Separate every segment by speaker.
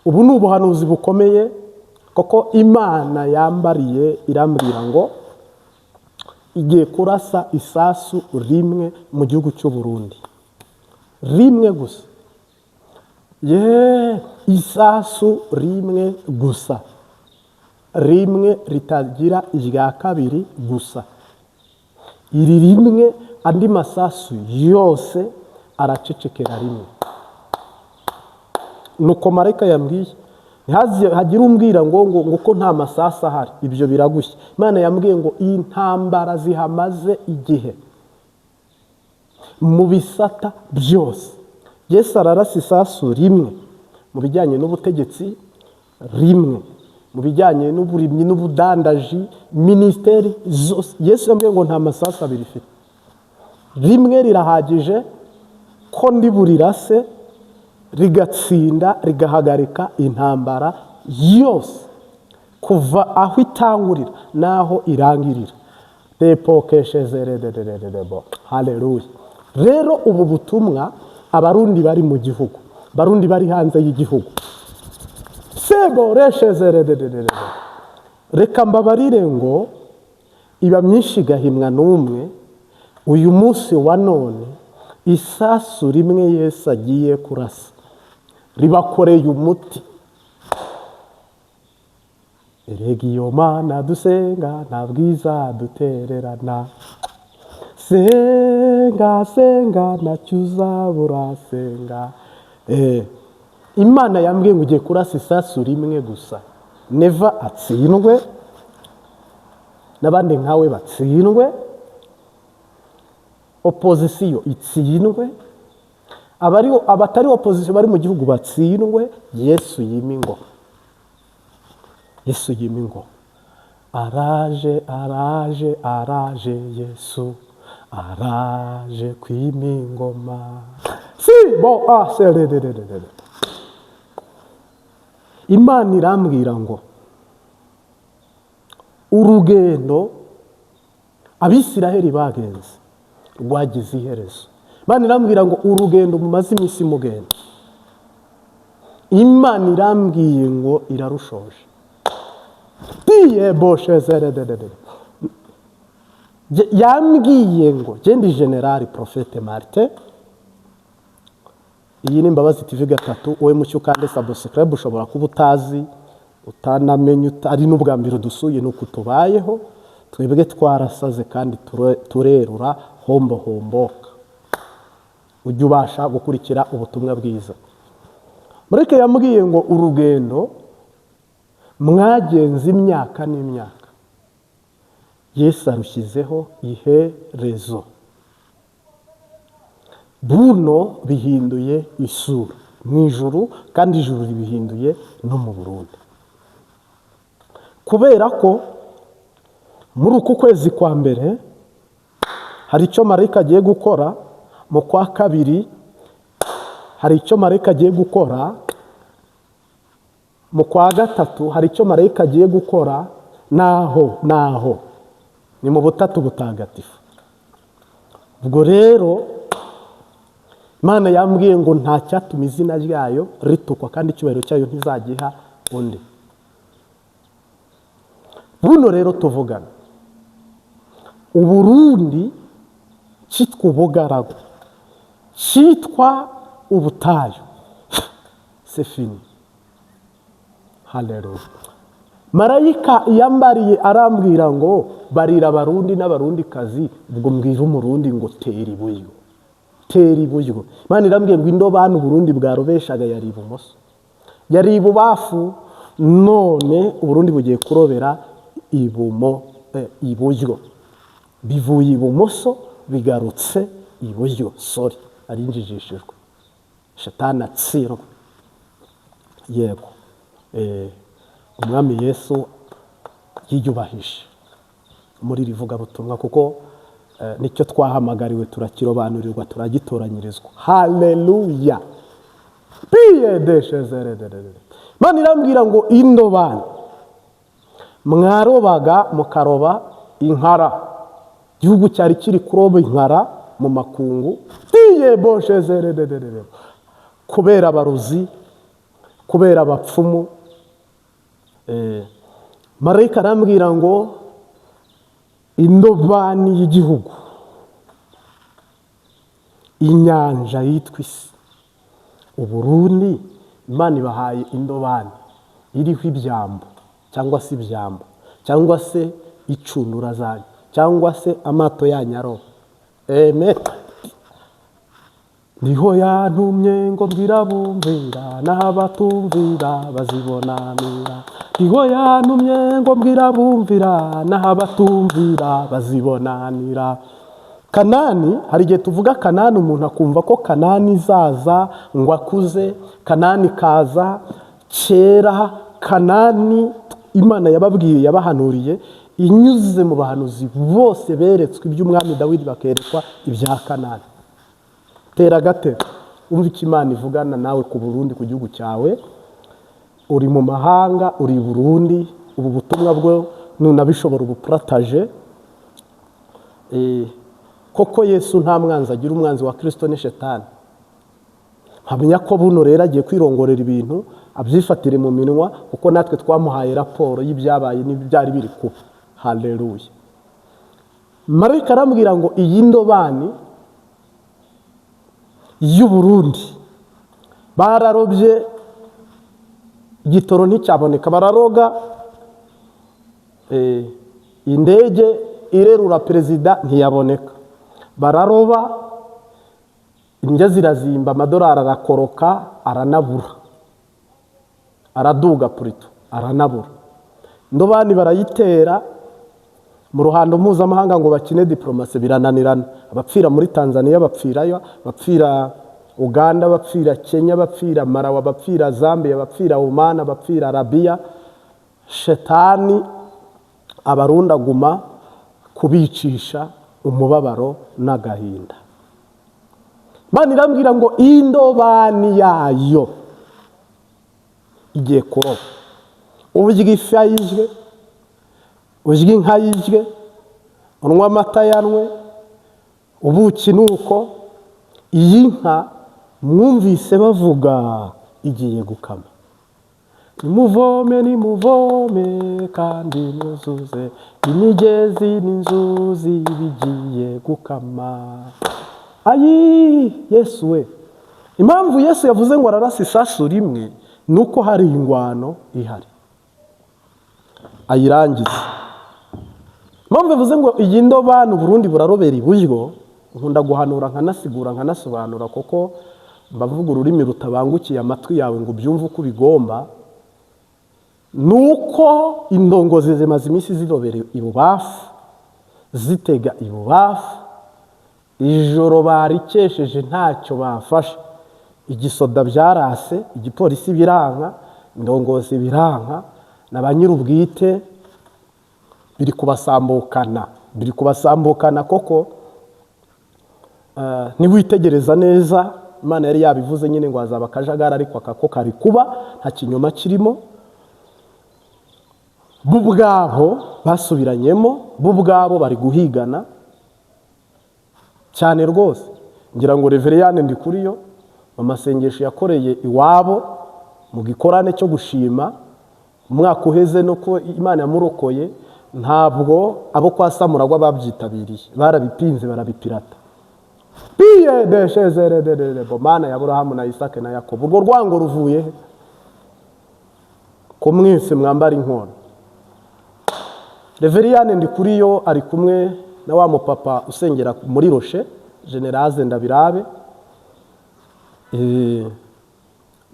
Speaker 1: Ubu ni ubuhanuzi bukomeye, kuko Imana yambariye irambwira ngo igiye kurasa isasu rimwe mu gihugu cy'u Burundi, rimwe gusa. Ye, isasu rimwe gusa, rimwe ritagira irya kabiri gusa. Iri rimwe, andi masasu yose aracecekera rimwe. Nuko marayika yambwiye. Ntihaze hagire umbwira ngo ko nta masasu ahari, ibyo biragushya. Imana yambwiye ngo intambara zihamaze igihe mu bisata byose, Yesu ararasa isasu rimwe mu bijyanye n'ubutegetsi, rimwe mu bijyanye n'uburimyi n'ubudandaji, minisiteri zose. Yesu yambwiye ngo nta masasu abiri ifite, rimwe rirahagije, ko ndi burirase rigatsinda, rigahagarika intambara yose kuva aho itangurira n'aho irangirira. Depokeshezeredererebo, haleluya. Rero ubu butumwa, Abarundi bari mu gihugu, Abarundi bari hanze y'igihugu, sebo reshezeredererebo, reka mbabarire ngo iba myinshi igahimwa n'umwe. Uyu munsi wa none, isasu rimwe Yesu agiye kurasa ribakoreye umuti. Erega iyo Mana dusenga nta bwiza dutererana. Senga, senga, ntacyo uzabura, senga. Imana yambwiye ngo ugiye kurasa isasu rimwe gusa, Neva atsindwe n'abandi nkawe batsindwe, opozisiyo itsindwe, abari abatari opozisiyo bari mu gihugu batsindwe. Yesu yima ingoma, Yesu yima ingoma. Araje, araje, araje, Yesu araje kwima ingoma. Si bo a se re re re re re. Imana irambwira ngo urugendo Abisiraheli bagenze rwagize iherezo. Imana irambwira ngo urugendo mumaze iminsi mugenda, Imana irambwiye ngo irarushoje. Tiye boshe zerededede. Yambwiye ngo genda. Generali Prophète Martin, iyi ni Imbabazi TV gatatu. Wowe mucyo ukande subscribe. Ushobora kuba utazi, utanamenye, ari n'ubwa mbere udusuye. Ni uku tubayeho twebwe, twarasaze kandi turerura hombo homboka. Ujye ubasha gukurikira ubutumwa bwiza. Mureke, yambwiye ngo urugendo mwagenze imyaka n'imyaka, Yesu arushyizeho iherezo. Buno bihinduye isura mu ijuru, kandi ijuru ribihinduye no mu Burundi, kubera ko muri uku kwezi kwa mbere hari icyo marayika agiye gukora, mu kwa kabiri hari icyo marayika agiye gukora, mu kwa gatatu hari icyo marayika agiye gukora. Naho ni mu Butatu Butagatifu. Ubwo rero Imana yambwiye ngo nta cyatuma izina ryayo ritukwa, kandi icyubahiro cyayo ntizagiha undi. Buno rero tuvugana, Uburundi cyitwa ubugaragu, cyitwa ubutayu, c'est fini. Haleluya. Marayika yambariye arambwira ngo barira Abarundi n'Abarundikazi. Ubwo mbwira Umurundi ngo tera iburyo, tera iburyo. Imana irambwiye ngo indobani Uburundi bwarobeshaga yari ibumoso, yari ibubafu, none Uburundi bugiye kurobera iburyo. Bivuye ibumoso bigarutse iburyo. Sorry, arinjijishijwe. Shetani atsindwa. Yego. Umwami Yesu yiyubahije muri iri vugabutumwa, kuko nicyo twahamagariwe, turakirobanurirwa, turagitoranyirizwa. Haleluya. Piyedeshezerederere. Imana irambwira ngo indobani mwarobaga, mukaroba inkara, igihugu cyari kiri kuroba inkara mu makungu, tiyeboshezerederere, kubera abarozi. Kubera abapfumu. Marayika arambwira ngo indobani y'igihugu, inyanja yitwa isi, Uburundi, Imana ibahaye indobani iriho ibyambo, cyangwa se ibyambo, cyangwa se icundura zanyu, cyangwa se amato yanyu aroba. Eme niho yantumye ngo mbwira bumvira n'abatumvira bazibonanira. Niho yantumye ngo mbwira bumvira n'abatumvira bazibonanira. Kanani, hari igihe tuvuga Kanani, umuntu akumva ko Kanani izaza ngo akuze. Kanani kaza kera. Kanani Imana yababwiye, yabahanuriye inyuze mu bahanuzi bose beretswe iby'umwami Dawidi, bakerekwa ibya Kanani. Tera agatebe umva icyo Imana ivugana nawe ku Burundi, ku gihugu cyawe. Uri mu mahanga, uri i Burundi, ubu butumwa bwo nunabishobora ubupartage. Koko Yesu nta mwanzi agira, umwanzi wa Kirisito ni Shetani. Mpamya ko buno rero agiye kwirongorera ibintu, abyifatire mu minwa, kuko natwe twamuhaye raporo y'ibyabaye n'ibyari biri kuba. Haleluya! Marayika arambwira ngo iyi ndobani y'u Burundi bararobye, igitoro nticyaboneka, bararoga, indege irerura perezida ntiyaboneka, bararoba, indya zirazimba, amadolari arakoroka, aranabura, araduga purito, aranabura. Indobani barayitera mu ruhando mpuzamahanga ngo bakine diporomasi, birananirana. Abapfira muri Tanzania bapfirayo, abapfira Uganda, abapfira Kenya, abapfira Malawi, abapfira Zambia, abapfira Oman, abapfira Arabiya. Shetani Abarundi aguma kubicisha umubabaro n'agahinda. Imana irambwira ngo indobani yayo igiye kuroba. Urya ifi ayirye, urya inka ayirye, unywa amata yanwe, ubuki ni uko. Iyi nka mwumvise bavuga igiye gukama. Nimuvome, nimuvome kandi muzuze imigezi n'inzuzi, bigiye gukama. Ayi Yesu we! Impamvu Yesu yavuze ngo ararasa isasu rimwe ni uko hari ingwano ihari ayirangiza. Impamvu yavuze ngo iyi ndobani Uburundi burarobera iburyo, nkunda guhanura nkanasigura nkanasobanura, kuko mbavuga ururimi rutabangukiye amatwi yawe ngo ubyumve uko ubigomba, ni uko indongozi zimaze iminsi zirobera ibubafu, zitega ibubafu. Ijoro barikesheje ntacyo bafashe. Igisoda byarase, igipolisi biranka, indongozi biranka, na ba nyir'ubwite biri kubasambukana, biri kubasambukana koko. Niwitegereza neza, Imana yari yabivuze nyine ngo hazaba akajagari, ariko aka ko kari kuba nta kinyoma kirimo. Bo ubwabo basubiranyemo, bo ubwabo bari guhigana cyane rwose. Ngira ngo Reveriyane Ndikuriyo mu masengesho yakoreye iwabo mu gikorane cyo gushima umwaka uheze no ko Imana yamurokoye, ntabwo abo kwa Samuragwa babyitabiriye, barabipinze, barabipirata. Piye deshezerederebo Mana ya Aburahamu na Isake na Yakobo, urwo rwango ruvuye he ko mwese mwambara inkono? Reveriyane Ndikuriyo ari kumwe na wa mupapa usengera muri Roshe, Generase Ndabirabe,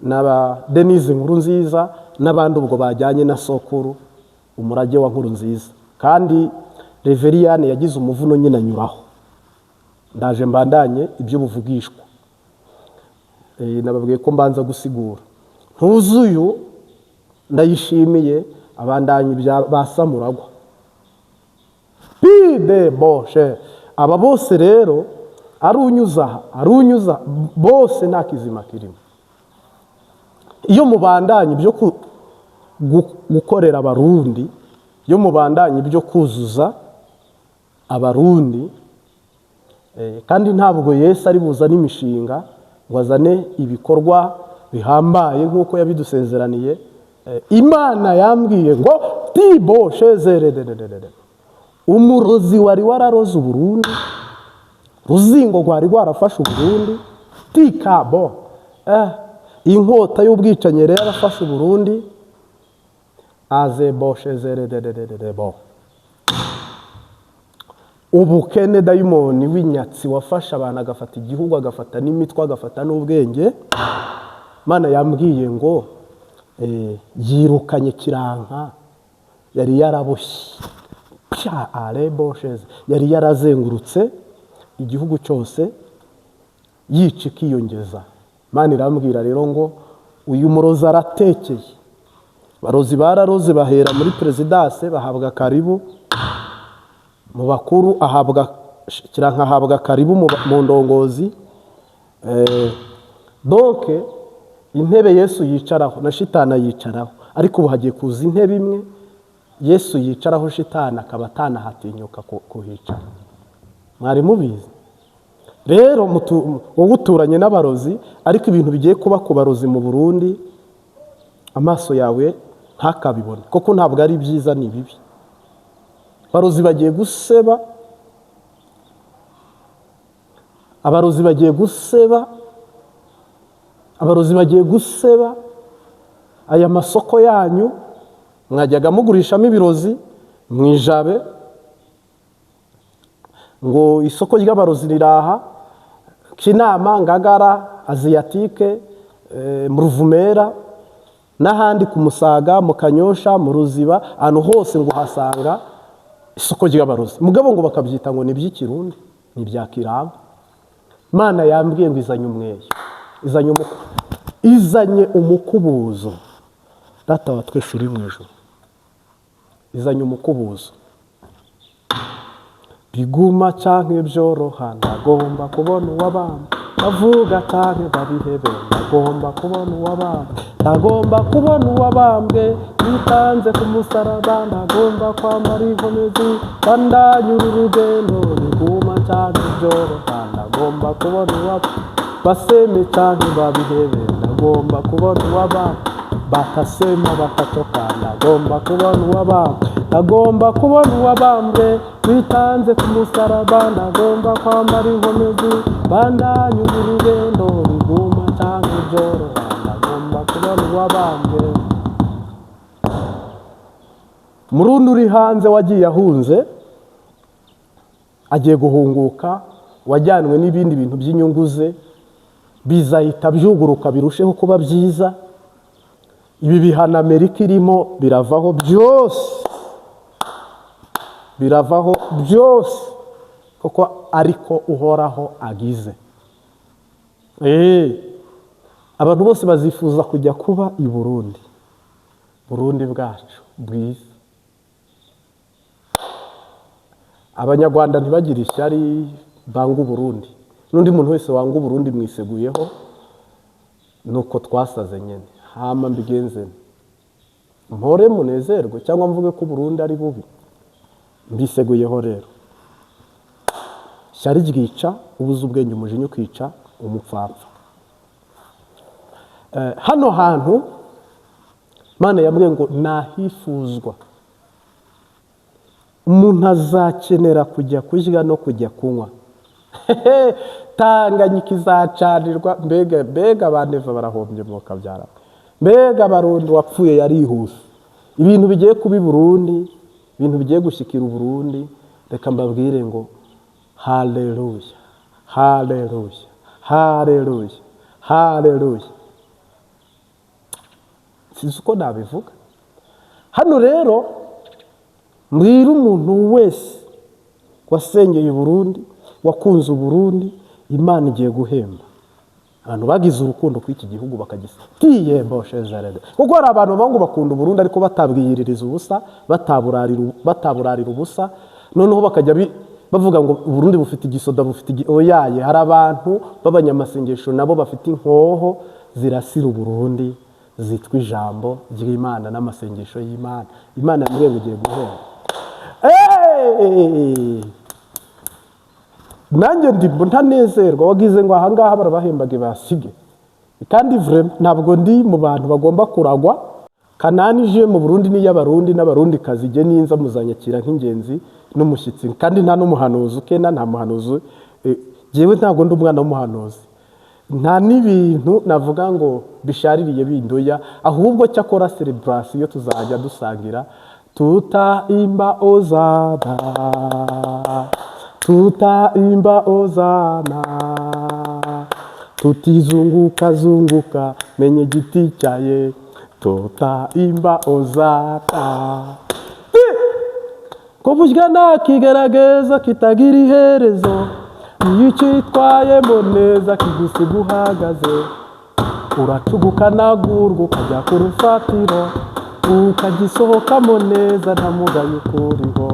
Speaker 1: n'aba Denise Nkuru Nziza n'abandi ubwo bajyanye na Sokuru, umurage wa Nkuru Nziza. Kandi Reveriyane yagize umuvuno nyine anyuraho. Ndaje mbandanye ibyo buvugishwa. Nababwiye ko mbanza gusigura. Ntuzuyu Ndayishimiye abandanya ibya ba Samuragwa pide boshe. Aba bose rero, ari unyuza aha, ari unyuza, bose nta kizima kirimo. Iyo mubandanya ibyo gukorera Abarundi, iyo mubandanya ibyo kuzuza Abarundi, kandi ntabwo Yesu ari buzane imishinga ngo azane ibikorwa. bihambaye nk'uko yabidusezeraniye. Imana yambwiye ngo tibo shezere, umurozi wari wararoze Uburundi, ruzingo rwari rwarafashe Uburundi, tikabo inkota y'ubwicanyi yari yarafashe Uburundi, azebo shezere bo. Ubukene, dayimoni w'inyatsi wafashe abantu, agafata igihugu, agafata n'imitwe, agafata n'ubwenge. Imana yambwiye ngo yirukanye Kiranka yari yaraboshye pya arebosheze, yari yarazengurutse igihugu cyose yica ikiyongeza. Imana irambwira rero ngo uyu murozi aratekeye. Barozi bararoze, bahera muri présidence, bahabwa karibu mu bakuru, ahabwa Kiranka, ahabwa karibu mu ndongozi. Donc intebe Yesu yicaraho na shitani ayicaraho, ariko ubu hagiye kuza intebe imwe Yesu yicaraho, shitani akaba atanahatinyuka kuhicara. Mwari mubizi rero, wowe uturanye n'abarozi, ariko ibintu bigiye kuba ku barozi mu Burundi, amaso yawe ntakabibone, kuko ntabwo ari byiza, ni bibi. Abarozi bagiye guseba, abarozi bagiye guseba, abarozi bagiye guseba. Aya masoko yanyu mwajyaga mugurishamo ibirozi mu Ijabe, ngo isoko ry'abarozi riraha Kinama, Ngagara, Aziyatike, mu Ruvumera n'ahandi ku Musaga, mu Kanyosha, mu Ruziba, ahantu hose ngo uhasanga isoko ry'abarozi, mugabo ngo bakabyita ngo ni iby'ikirundi, ni ibya Kiranga. Imana yambwiye ngo izanye umweyo, izanye umukubuzo. Data wa twese uri mu ijuru, izanye umukubuzo. Biguma canke byoroha, ndagomba kubona uwabamba. Bavuga canke babihebe, ndagomba kubona uwabambwe, ndagomba kubona uwabambwe yitanze ku musaraba. Ndagomba kwambara inkomezi, bandanyura urugendo. Biguma canke byoroha, ndagomba kubona uwabambwe. Baseme canke babihebe, ndagomba kubona uwabambwe. Batasema batacoka, ndagomba kubona uwabambwe, ndagomba kubona uwabambwe witanze ku musaraba. Ndagomba kwambara inkomezi, bandanyura urugendo. Biguma canke byoroha, ndagomba kubona uwabambwe. Murundi uri hanze wagiye ahunze, agiye guhunguka, wajyanwe n'ibindi bintu by'inyungu ze, bizahita byuguruka birusheho kuba byiza. Ibi bihano Amerika irimo biravaho byose, biravaho byose, kuko ariko Uhoraho agize. Abantu bose bazifuza kujya kuba i Burundi, Burundi bwacu bwiza. Abanyarwanda ntibagire ishyari banga Uburundi, n'undi muntu wese wanga Uburundi mwiseguyeho, nuko twasaze nyine. Hama mbigenze mpore munezerwe, cyangwa mvuge ko Uburundi ari bubi? Mbiseguyeho rero. Ishyari ryica ubuze ubwenge, umujinya ukica umupfapfa. Hano hantu Imana yambwiye ngo nahifuzwa, umuntu azakenera kujya kurya no kujya kunywa. Tanganyika izacanirwa. Mbega mbega, abaneva barahombye, mukabyara. Mbega Abarundi, wapfuye yarihuse. Ibintu bigiye kuba i Burundi, ibintu bigiye gushyikira Uburundi, reka mbabwire ngo haleluya, haleluya, haleluya, haleluya. Sinzi uko nabivuga. Hano rero mbwira umuntu wese wasengeye Uburundi, wakunze Uburundi, Imana igiye guhemba abantu bagize urukundo kuri iki gihugu bakagisa tiyemboshezarede, kuko hari abantu bavuga ngo bakunda Uburundi ariko batabwiyiririza ubusa, bataburarira ubusa, noneho bakajya bavuga ngo Uburundi bufite igisoda, bufite oyaye. Hari abantu b'abanyamasengesho nabo bafite inkoho zirasira Uburundi, zitwa ijambo ry'Imana n'amasengesho y'Imana. Imana yambwiye ngo igiye guhemba. Hey! Nanjye ndimbo ntanezerwa, wagize ngo ahangaha barabahembaga basige. Kandi vraiment ntabwo ndi mu bantu bagomba kuragwa. Kanani ije mu Burundi ni iy'Abarundi n'Abarundi kazi. Jye ninza muzanyakira nk'ingenzi n'umushyitsi, kandi nta n'umuhanuzi ukena, nta muhanuzi. Jyewe ntabwo ndi umwana w'umuhanuzi, nta n'ibintu navuga ngo bishaririye bindoya. Ahubwo cyakora celebration tuzajya dusangira, tutaimba ozana, tutaimba ozana, tutizunguka zunguka menye giti cyaye, tutaimba ozana. Ko burya nta kigaragaza kitagira iherezo, iyo ucyitwayemo neza kigusiga uhagaze. Uracuguka nagurwa ukajya ku rufatiro, ukagisohokamo neza nta mugayo ukuriho.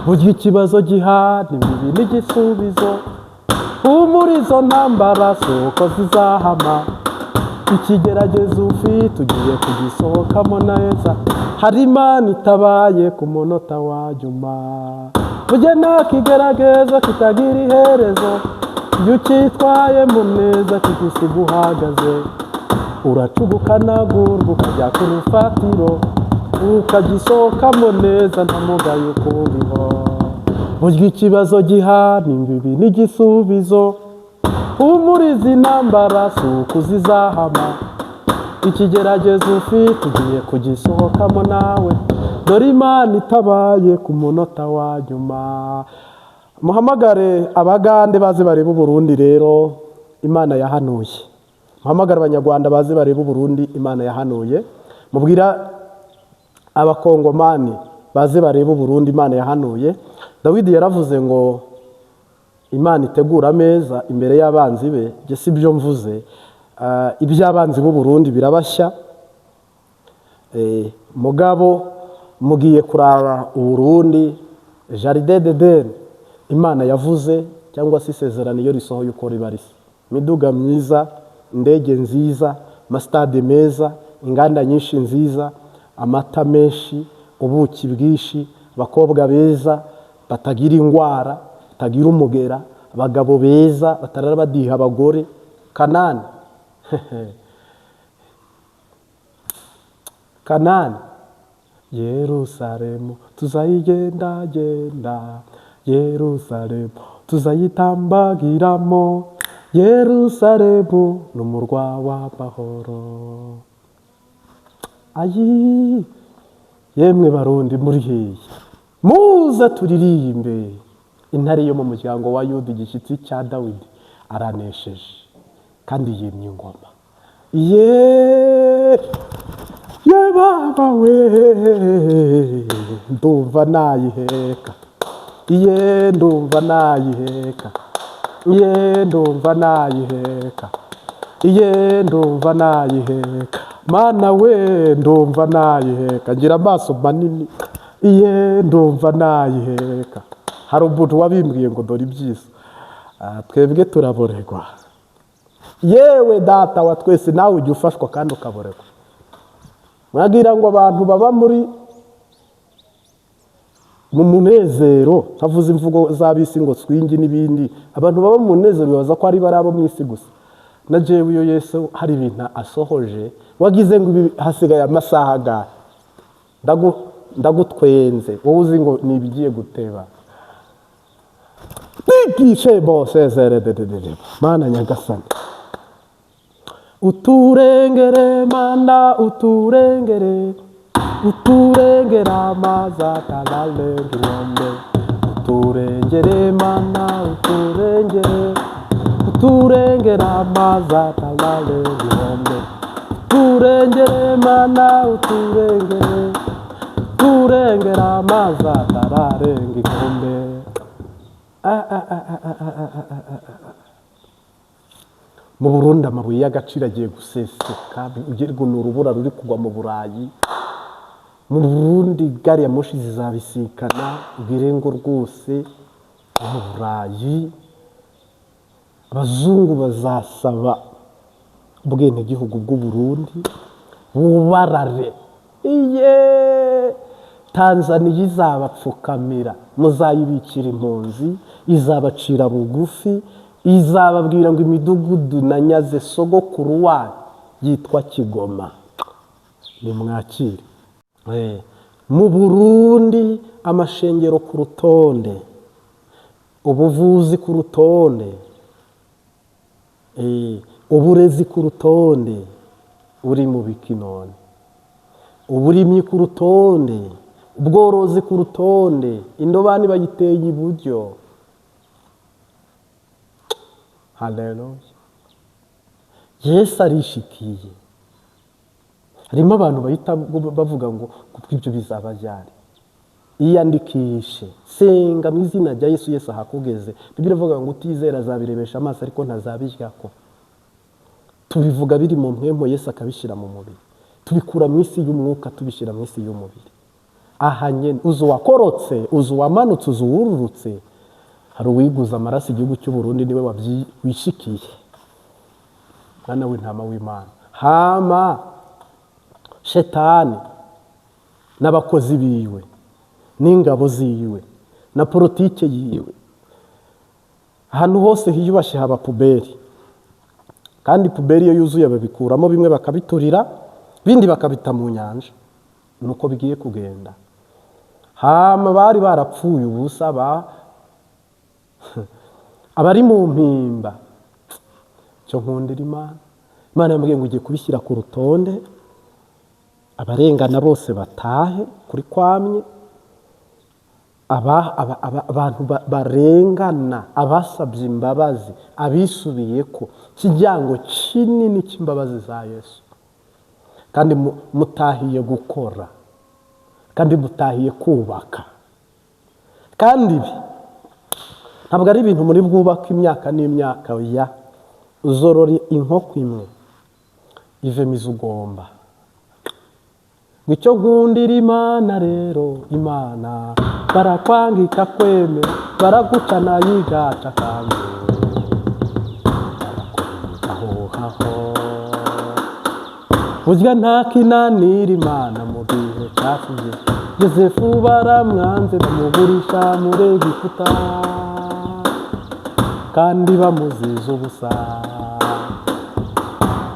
Speaker 1: Burya ikibazo gihana imbibi n'igisubizo. Humura, izo ntambara si uko zizahama. Ikigeragezo ufite ugiye kugisohokamo neza, hari Imana itabaye ku munota wa nyuma. Burya nta kigerageza kitagira iherezo, iyo ucyitwayemo neza kigusiga uhagaze. Uracuguka nagurwa ukajya ku rufatiro, ukagisohokamo neza nta mugayo ukuriho. Burya ikibazo gihana imbibi n'igisubizo. Humura, izi ntambara si uko zizahama. Ikigeragezo ufite ugiye kugisohokamo nawe, dore Imana itabaye ku munota wa nyuma. Muhamagare Abagande baze barebe Uburundi rero Imana yahanuye. Muhamagare Abanyarwanda baze barebe Uburundi Imana yahanuye. Mubwira Abakongomani baze barebe Uburundi Imana yahanuye. Dawidi yaravuze ngo Imana itegura ameza imbere y'abanzi be. Jye si byo mvuze. Iby'abanzi b'u Burundi birabashya. Mugabo mugiye kuraba Uburundi jardin d'Eden Imana yavuze, cyangwa se isezerano iyo risohoye uko riba risa: imiduga myiza, indege nziza, amasitade meza, inganda nyinshi nziza, amata menshi, ubuki bwinshi, abakobwa beza batagira indwara, batagira umugera, abagabo beza batarara badiha abagore. Kanani, Kanani, Yerusalemu tuzayigendagenda, Yerusalemu tuzayitambagiramo, Yerusalemu ni umurwa w'amahoro. Ayi yemwe Barundi, muri hehe? Muze turirimbe. Intare yo mu muryango wa Yuda, igishyitsi cya Dawidi, aranesheje kandi yimye ingoma. Ye ye baba we, ndumva nayiheka. Ye ndumva nayiheka. Ye ndumva nayiheka. Ye ndumva nayiheka. Mana we, ndumva nayiheka. Ngira amaso manini. Iye ndumva nayiheka. Hari umuntu wabimbwiye ngo dore ibyiza. Twebwe turaborerwa. Yewe Data wa twese, nawe ujya ufashwa kandi ukaborerwa. Mwagira ngo abantu baba muri mu munezero, ntavuze imvugo z'ab'isi ngo swingi n'ibindi, abantu baba mu munezero bibaza ko ari bari abo mu isi gusa. Na jewe iyo Yesu hari ibintu asohoje, wagize ngo ibi hasigaye amasaha angahe? Ndagutwenze wowe uzi ngo ni ibigiye guteba. Bigishe bose dededede. Mana nyagasani, uturengere. Mana uturengere, uturengere amazi atararenga inkombe. Uturengere Mana, uturengere, uturengere amazi atararenga inkombe. Uturengere Mana, uturengere, uturengere amazi atararenga inkombe. Ah, ah, ah, ah, ah, ah, ah, ah, ah. Mu Burundi amabuye y'agaciro agiye guseseka, ugerwa ni urubura ruri kugwa mu Burayi. Mu Burundi gari ya moshi zizabisikana, ibirengo rwose mu Burayi. Abazungu bazasaba ubwenegihugu bw'u Burundi bubarare. Iye Tanzaniya izabapfukamira, muzayibikira impunzi, izabacira bugufi. Izababwira ngo imidugudu nanyaze sogokuru wanyu yitwa Kigoma, nimwakire. Mu Burundi amashengero ku rutonde, ubuvuzi ku rutonde, uburezi ku rutonde, uri mu biki none? Uburimyi ku rutonde, ubworozi ku rutonde, indobani bayiteye iburyo. Haleluya! Yesu arishikiye. Harimo abantu bahita bavuga ngo kuko ibyo bizaba byari. Iyandikishe, senga mu izina rya Yesu, Yesu ahakugeze. Bibiliya ivuga ngo utizera azabirebesha amaso ariko ntazabiryako. Tubivuga biri mu mpwemu, Yesu akabishyira mu mubiri. Tubikura mu isi y'umwuka tubishyira mu isi y'umubiri. Aha nyene uzi uwakorotse, uzi uwamanutse, uzi uwururutse. Hari uwiguza amaraso igihugu cy'u Burundi, niwe wishikiye, mwana w'intama w'Imana. Hama shetani n'abakozi biwe n'ingabo ziwe na politike yiwe, ahantu hose hiyubashye haba poubelle, kandi poubelle iyo yuzuye babikuramo bimwe bakabiturira, ibindi bakabita mu nyanja. Nuko bigiye kugenda. Hama bari barapfuye ubusa, ba abari mu mpimba. Cyo nkundira Imana, Imana yambwiye ngo ugiye kubishyira ku rutonde, abarengana bose batahe kuri kwamye, abantu barengana, abasabye imbabazi, abisubiye ko kijyango kinini cy'imbabazi za Yesu. Kandi mutahiye gukora, kandi mutahiye kubaka. Kandi ibi ntabwo ari ibintu muri bwubaka imyaka n'imyaka. Ya uzorora inkoko imwe ivemo izo ugomba. Ngo icyo nkundira Imana rero, Imana barakwanga ikakwemera, baraguca nayigaca kandi barakugahohaho. Burya nta kinanira Imana mu gihe cyashize. Yosefu baramwanze, bamugurisha muri Egiputa kandi bamuziza ubusa,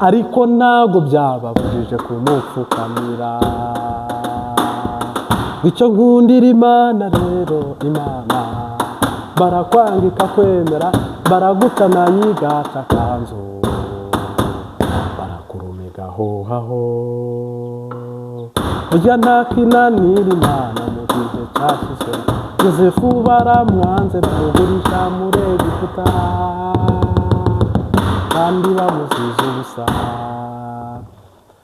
Speaker 1: ariko ntabwo byababujije kumupfukamira. Icyo nkundira Imana rero, Imana barakwanga ikakwemera, baraguca nayigaca kanzu barakurumiga hohaho. Burya nta kinanira Imana mu gihe cyashize. Yosefu baramwanze, bamugurisha muri Egiputa kandi bamuziza ubusa.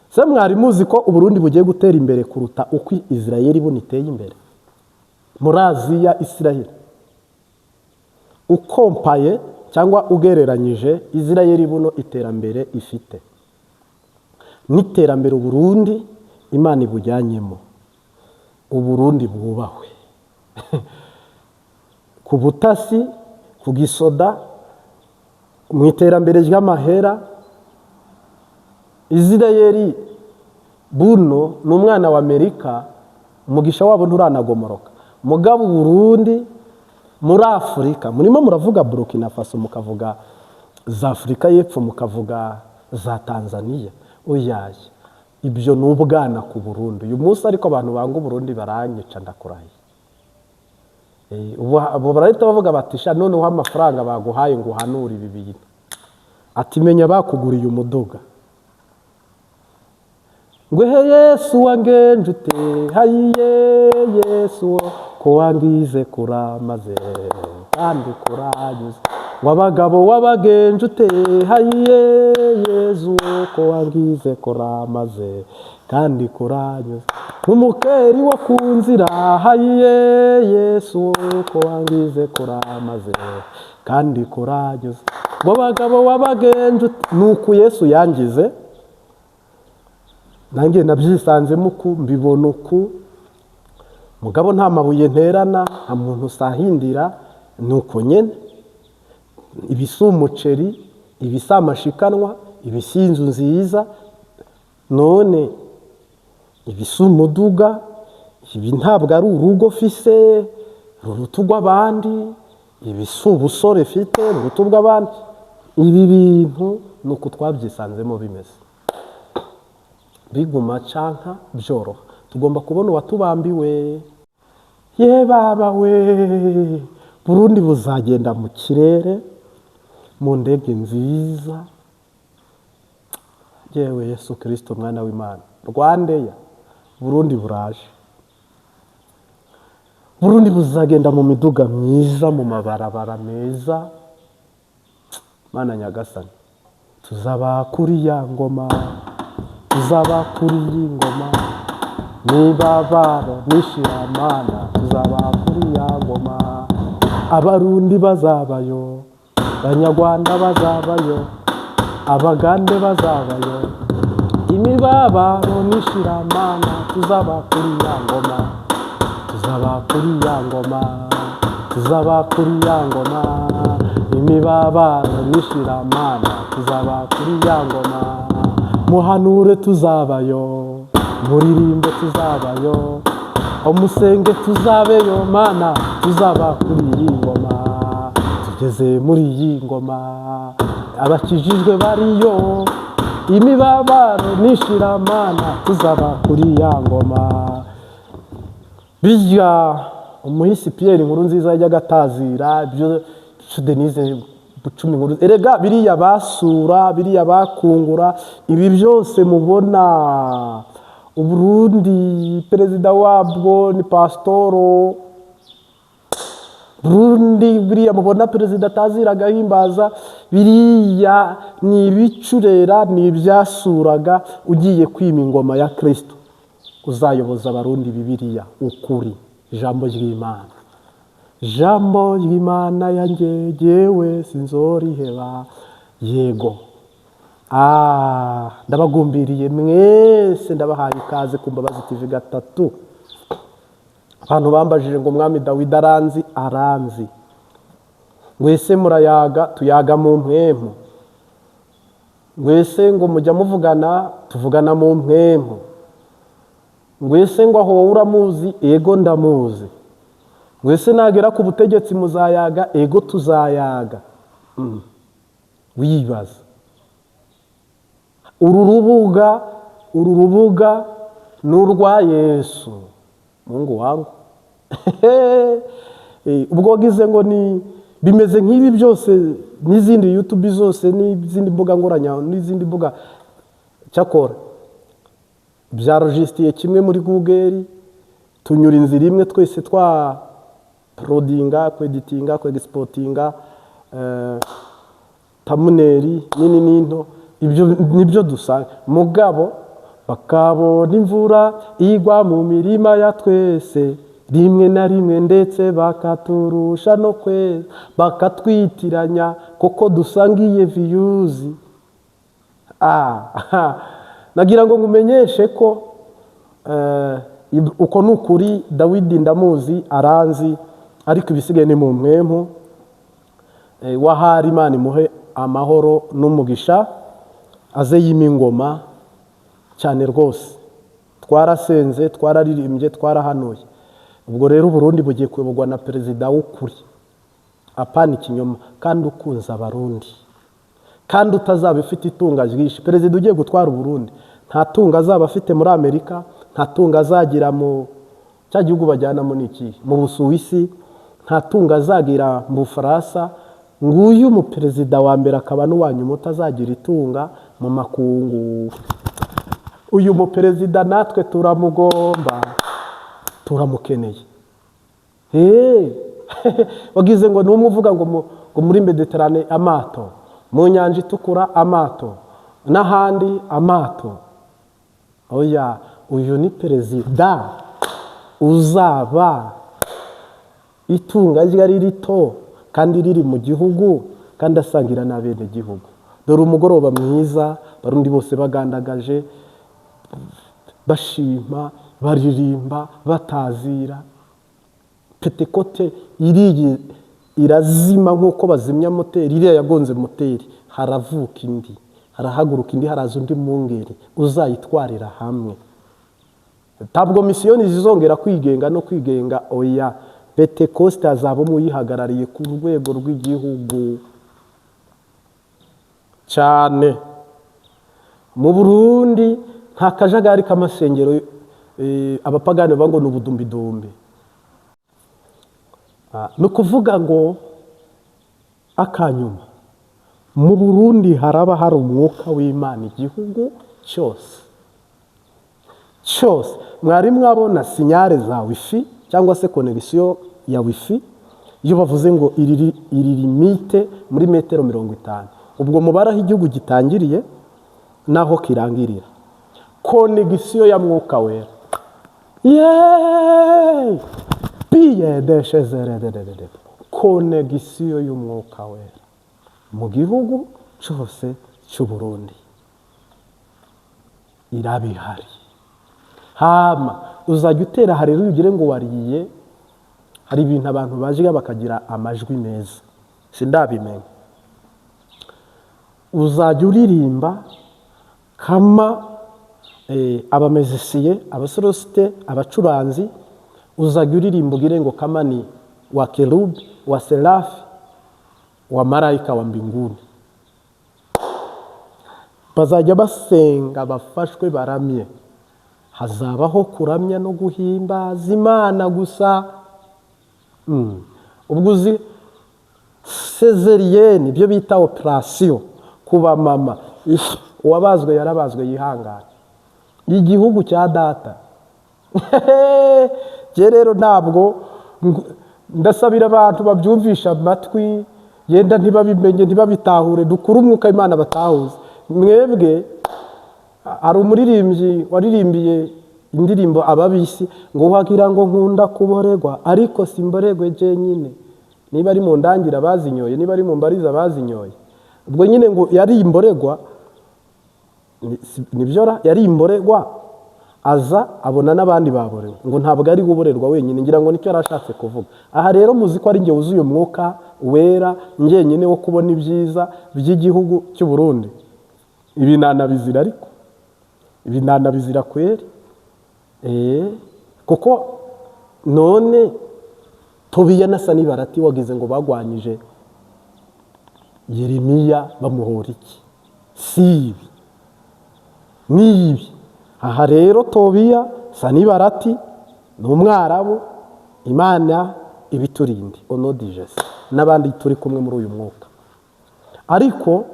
Speaker 1: Se mwari muzi ko Uburundi bugiye gutera imbere kuruta uko Israel buno iteye imbere muri Aziya? Israel ukompaye cyangwa ugereranyije Israel buno iterambere ifite n'iterambere Uburundi Imana ibujyanyemo, Uburundi bwubahwe ku butasi, ku gisoda, mu iterambere ry'amahera. Israel buno ni umwana wa Amerika, umugisha wabo nturanagomoroka. Mugabo Uburundi muri Afurika, murimo muravuga Burkina Faso, mukavuga za Afurika y'Epfo, mukavuga za Tanzania, oyaye, ibyo ni ubwana ku Burundi uyu munsi. Ariko abantu banga Uburundi baranyica, ndakurahiye. Ubu barahita bavuga bati: "Sha, noneho amafaranga baguhaye ngo uhanure ibi bintu." Ati: "Menya bakuguriye umuduga." Ngo he Yesu wangenje ute, hayiye Yesu ko wangize kuramaze kandi kuranyuze. Ngo abagabo wabagenje ute, hayiye Yesu ko wangize kuramaze kandi kuranyuze. Nk'umukeri wo ku nzira, hayiye Yesu ko wangize kuramaze kandi kuranyuze. Ngo abagabo wabagenje ute. Nuku Yesu yangize, nanjye nabyisanzemo uku, mbibona uku. Mugabo nta mabuye nterana, nta muntu usahindira, ni uko nyine. Ibi si umuceri, ibi si amashikanwa, ibi si inzu nziza, none ibi si umuduga, ibi ntabwo ari urugo fise ruruta urw'abandi. Ibi si ubusore mfite, ubuto bw'abandi. Ibi bintu ni uku twabyisanzemo bimeze, biguma canka byoroha. Tugomba kubona uwatubambiwe. Ye baba we, Burundi buzagenda mu kirere mu ndege nziza. Yewe Yesu Kirisito, mwana w'Imana, RwandAir, Burundi buraje. Burundi buzagenda mu miduga myiza, mu mabarabara meza. Mana nyagasani, tuzaba kuri ya ngoma, tuzaba kuri iyi ngoma, n'ibabaro n'ishiramana, tuzaba kuri ya ngoma. Abarundi bazabayo, Abanyarwanda bazabayo, Abagande bazabayo, imibabaro n'ishiramana, tuzaba kuri ya ngoma, tuzaba kuri ya ngoma, tuzaba kuri ya ngoma, imibabaro n'ishiramana, tuzaba kuri ya ngoma. Muhanure tuzabayo, muririmbe tuzabayo, umusenge tuzabeyo, Mana, tuzaba kuri iyi ngoma. Tugeze muri iyi ngoma, abakijijwe bariyo, imibabaro n'ishiramana, tuzaba kuri ya ngoma. Bijya umuhisi Pierre Nkurunziza yajyaga atazira ibyo Denise Bucumi Nkuru. Erega biriya basura, biriya bakungura, ibi byose mubona, Uburundi perezida wabwo ni pasitoro. Burundi biriya mubona perezida atazira agahimbaza, biriya ni ibicurera, ni ibyasuraga. Ugiye kwima ingoma ya Kirisito, uzayoboza Abarundi Bibiliya, ukuri, ijambo ry'Imana. Ijambo ry'Imana yanjye jyewe sinzoriheba. Yego. Ndabagumbiriye mwese, ndabahaye ikaze ku Mbabazi TV gatatu. Abantu bambajije ngo umwami Dawidi aranzi, aranzi. Ngwese murayaga, tuyaga mu mpwemu. Ngwese ngo mujya muvugana, tuvugana mu mpwemu. Ngwese ngo aho wowe uramuzi? Ego, ndamuzi. Ngwese nagera ku butegetsi muzayaga? Ego, tuzayaga. Wibaza uru rubuga, uru rubuga ni urwa Yesu Mungu wangu. Ubwo wagize ngo ni bimeze nk'ibi byose n'izindi YouTube zose n'izindi mbuga nkoranya n'izindi mbuga. Cyakora bya logistique kimwe muri Google, tunyura inzira imwe twese, twa uploadinga, kweditinga, kwexportinga, thumbnail nini n'into, ibyo nibyo dusanga. Mugabo bakabona imvura igwa mu mirima ya twese rimwe na rimwe, ndetse bakaturusha no kweza, bakatwitiranya kuko dusangiye views. Nagira ngo ngumenyeshe ko uko ni ukuri. Dawidi ndamuzi, aranzi, ariko ibisigaye ni mu mpwemu. Wahari Imana imuhe amahoro n'umugisha, aze yima ingoma cyane rwose. Twarasenze, twararirimbye, twarahanuye. Ubwo rero Uburundi bugiye kuyoborwa na perezida w'ukuri, apana ikinyoma, kandi ukunze Abarundi, kandi utazaba ufite itunga ryinshi. Perezida ugiye gutwara Uburundi nta tunga azaba afite muri Amerika, nta tunga azagira mu cya gihugu bajyanamo ni ikihe, mu Busuwisi, nta tunga azagira mu Bufaransa. Nguyu umuperezida wa mbere akaba n'uwa nyuma utazagira itunga mu makungu. Uyu muperezida natwe turamugomba, turamukeneye. Wagize ngo ni umwe uvuga ngo ngo muri Mediterane amato, mu Nyanja Itukura amato, n'ahandi amato. Oya, uyu ni perezida uzaba itunga rye ari rito kandi riri mu gihugu, kandi asangira n'abenegihugu. Dore umugoroba mwiza, Barundi bose bagandagaje, bashima, baririmba, batazira. Pentekote iriya irazima nk'uko bazimya moteri. Iriya yagonze moteri, haravuka indi, harahaguruka indi, haraza undi mwungeri uzayitwarira hamwe. Ntabwo misiyoni zizongera kwigenga no kwigenga, oya. Pentekoste hazaba uyihagarariye ku rwego rw'igihugu cyane. Mu Burundi nta kajagari k'amasengero, abapagani bavuga ngo ni ubudumbidumbi. Ni ukuvuga ngo akanyuma mu Burundi haraba hari umwuka w'Imana igihugu cyose cyose. Mwari mwabona signal za wifi cyangwa se connexion ya wifi, iyo bavuze ngo iri limite muri metero 50, ubwo mubare aho igihugu gitangiriye n'aho kirangirira, connexion ya Mwuka Wera. Yeee, piye deshezerederede, connexion y'Umwuka Wera mu gihugu cyose cy'u Burundi iraba ihari. Hama uzajya utera hareruya ugire ngo wariye. Hari ibintu abantu bajiga bakagira amajwi meza, sindabimenya. Uzajya uririmba kama abamezisiye, abasorosite, abacuranzi, uzajya uririmba ugire ngo kama ni wa kerubi, wa serafi, wa marayika wa mbinguni. Bazajya basenga bafashwe baramye. Hazabaho kuramya no guhimbaza Imana gusa. Ubwo uzi césarienne, ibyo bita opération ku bamama, uwabazwe yarabazwe yihangane. Igihugu cya data. Njye rero ntabwo ndasabira abantu babyumvisha amatwi, yenda ntibabimenye, ntibabitahure. Dukure umwuka w'Imana batahuze. Mwebwe hari umuririmbyi waririmbiye indirimbo ababisi ngo wagira ngo nkunda kuboregwa, ariko simboregwe jenyine. Niba ari mu ndangira bazinyoye, niba ari mu mbariza bazinyoye, ubwo nyine ngo yari imboregwa. Nibyo ra, yari imboregwa, aza abona n'abandi baborewe, ngo ntabwo ari uborerwa wenyine. Ngira ngo nicyo yari ashatse kuvuga. Aha rero muzi ko ari njye wuzuye Umwuka Wera njyenyine wo kubona ibyiza by'igihugu cy'u Burundi. Ibi nanabizira, ariko ibi nanabizira kweri. Kuko none Tobiya na Sanibarati wagize ngo bagwanyije Yeremiya bamuhora iki? Si ibi ni ibi. Aha rero Tobiya, Sanibarati ni Umwarabu. Imana ibiturinde onodijesi n'abandi turi kumwe muri uyu mwuka. Ariko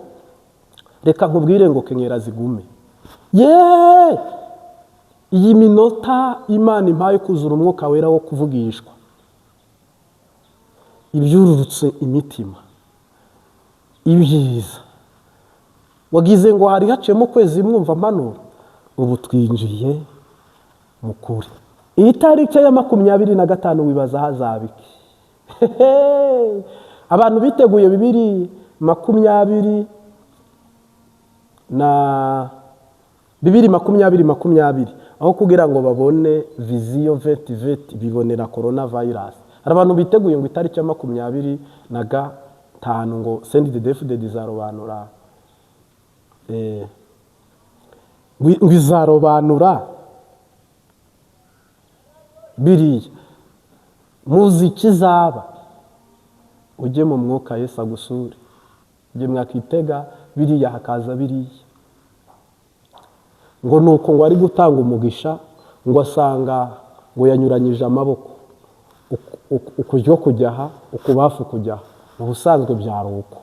Speaker 1: reka nkubwire ngo kenyera zigume. Yeee, iyi minota Imana impaye kuzura Umwuka Wera wo kuvugishwa ibyururutse imitima, ibyiza wagize ngo hari haciyemo ukwezi mwumva mpanura, ubu twinjiye mu kuri. Iyi tariki ya 25 wibaza hazaba iki? Abantu biteguye 2020 na 2020 20, aho kugira ngo babone vision 2020 bibonera corona virus. Hari abantu biteguye ngo itariki ya 25 ngo CNDD-FDD izarobanura, ngo izarobanura biriya. Muzi ikizaba? Ujye mu mwuka, Yesu agusure. Ujye mwakitega biriya, hakaza biriya ngo ni uko ngo ari gutanga umugisha, ngo asanga ngo yanyuranyije amaboko, ukuryo kujya aha, ukubafu kujya aha. Mu busanzwe byari uko.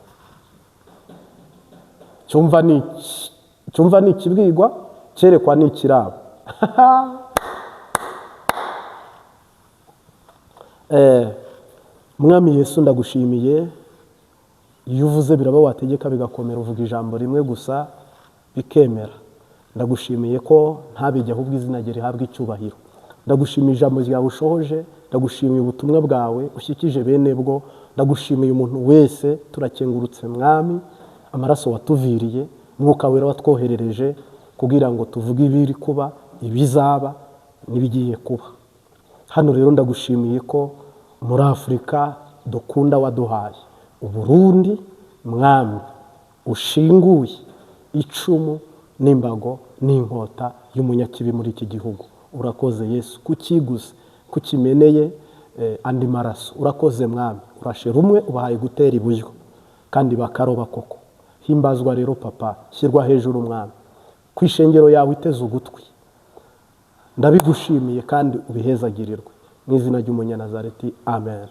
Speaker 1: Cyumva ni ikibwigwa, cyerekwa ni ikirabo. Mwami Yesu, ndagushimiye. Iyo uvuze biraba, wategeka bigakomera. Uvuga ijambo rimwe gusa bikemera. Ndagushimiye ko ntabijya, ahubwo izina rye rihabwa icyubahiro. Ndagushimiye ijambo ryawe ushohoje, ndagushimiye ubutumwa bwawe ushyikije bene bwo, ndagushimiye umuntu wese. Turakengurutse Mwami, amaraso watuviriye, Mwuka Wera watwoherereje kugira ngo tuvuge ibiri kuba, ibizaba n'ibigiye kuba. Hano rero ndagushimiye ko muri Afurika dukunda waduhaye Uburundi. Mwami, ushinguye icumu n'imbago n'inkota y'umunyakibi muri iki gihugu. Urakoze Yesu kukiguze, kukimeneye. andi maraso. Urakoze Mwami, urashe rumwe ubahaye gutera iburyo kandi bakaroba koko. Himbazwa rero Papa, shyirwa hejuru Mwami, ku ishengero yawe iteze ugutwi. Ndabigushimiye kandi ubihezagirirwe mu izina ry'Umunyanazareti, amen.